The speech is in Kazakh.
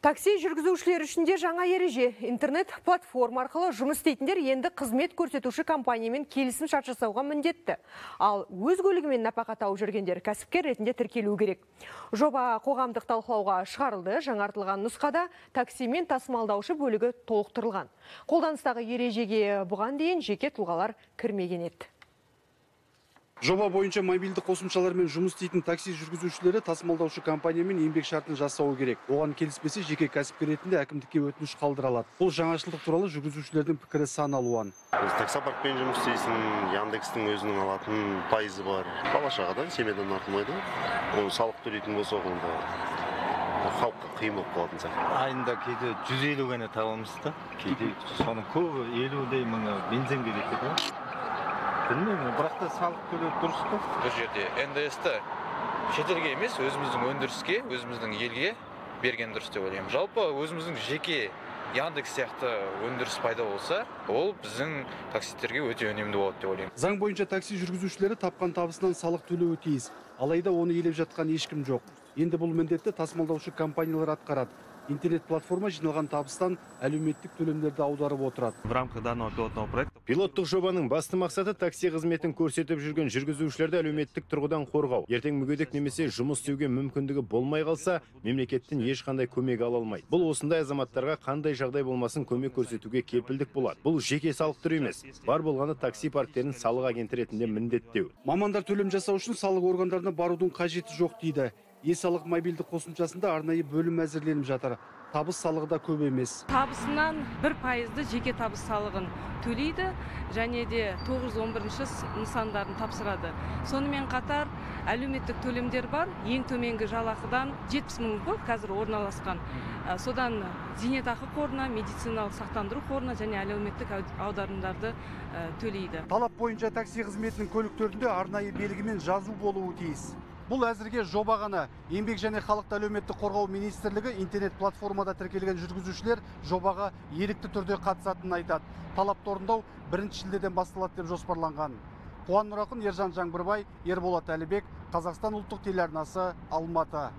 Такси жүргізушілер үшін де жаңа ереже. Интернет платформа арқылы жұмыс істейтіндер енді қызмет көрсетуші компаниямен келісім шарт жасауға міндетті. Ал өз көлігімен нәпақа тауып жүргендер кәсіпкер ретінде тіркелу керек. Жоба қоғамдық талқылауға шығарылды. Жаңартылған нұсқада таксимен тасымалдаушы бөлігі толықтырылған. Қолданыстағы ережеге бұған дейін жеке тұлғалар кірмеген еді. Жоба бойынша мобильді қосымшалармен жұмыс істейтін такси жүргізушілері тасымалдаушы компаниямен еңбек шартын жасауы керек. Оған келіспесе, жеке кәсіпкер ретінде әкімдікке өтініш қалдыра алады. Бұл жаңашылдық туралы жүргізушілердің пікірі сан алуан. Таксопаркпен жұмыс істейсің, Яндекстің өзінің алатын пайызы бар. Бала шағадан, семьядан артылмайды. Оны салық төлейтін болса, онда халыққа қиын болып қалатын сияқты. Айында кейде 150 ғана табамыз да, кейде соның көбі 50-дей мыңы бензинге кетеді. Білмеймін, бірақ та салық төлеу дұрыс қой. Бұл жерде НДС-ті шетелге емес, өзіміздің өндіріске, өзіміздің елге берген дұрыс деп ойлаймын. Жалпы өзіміздің жеке Яндекс сияқты өндіріс пайда болса, ол біздің таксистерге өте үнемді болады деп ойлаймын. Заң бойынша такси жүргізушілері тапқан табысынан салық төлеуі тиіс. Алайда оны елеп жатқан ешкім жоқ. Енді бұл міндетті тасымалдаушы компаниялар атқарады. Интернет-платформа жиналған табыстан әлеуметтік төлемдерді аударып отырады. В рамках данного пилотного проекта Пилоттық жобаның басты мақсаты такси қызметін көрсетіп жүрген жүргізушілерді әлеуметтік тұрғыдан қорғау. Ертең мүгедек немесе жұмыс істеуге мүмкіндігі болмай қалса, мемлекеттен ешқандай көмек ала алмайды. Бұл осындай азаматтарға қандай жағдай болмасын көмек көрсетуге кепілдік болады. Бұл жеке салық түрі емес. Бар болғаны такси парктерін салық агенті ретінде міндеттеу. Мамандар төлем жасау үшін салық органдарына барудың қажеті жоқ дейді. Е-салық мобильді қосымшасында арнайы бөлім әзірленіп жатыр. Табыс салығы да көп емес. Табысынан 1%-ды жеке табыс салығын төлейді және де 911 нысандарын тапсырады. Сонымен қатар әлеуметтік төлемдер бар. Ең төменгі жалақыдан 70 мың ғой қазір орналасқан. Содан зейнетақы қорына, медициналық сақтандыру қорына және әлеуметтік аударымдарды төлейді. Талап бойынша такси қызметінің көліктерінде арнайы белгімен жазу болуы тиіс. Бұл әзірге жоба ғана. Еңбек және халықты әлеуметтік қорғау министрлігі интернет платформада тіркелген жүргізушілер жобаға ерікті түрде қатысатынын айтады. Талапты орындау 1 шілдеден басталады деп жоспарланған. Қуан Нұрақын, Ержан Жаңбырбай, Ерболат Әлібек, Қазақстан ұлттық телеарнасы, Алматы.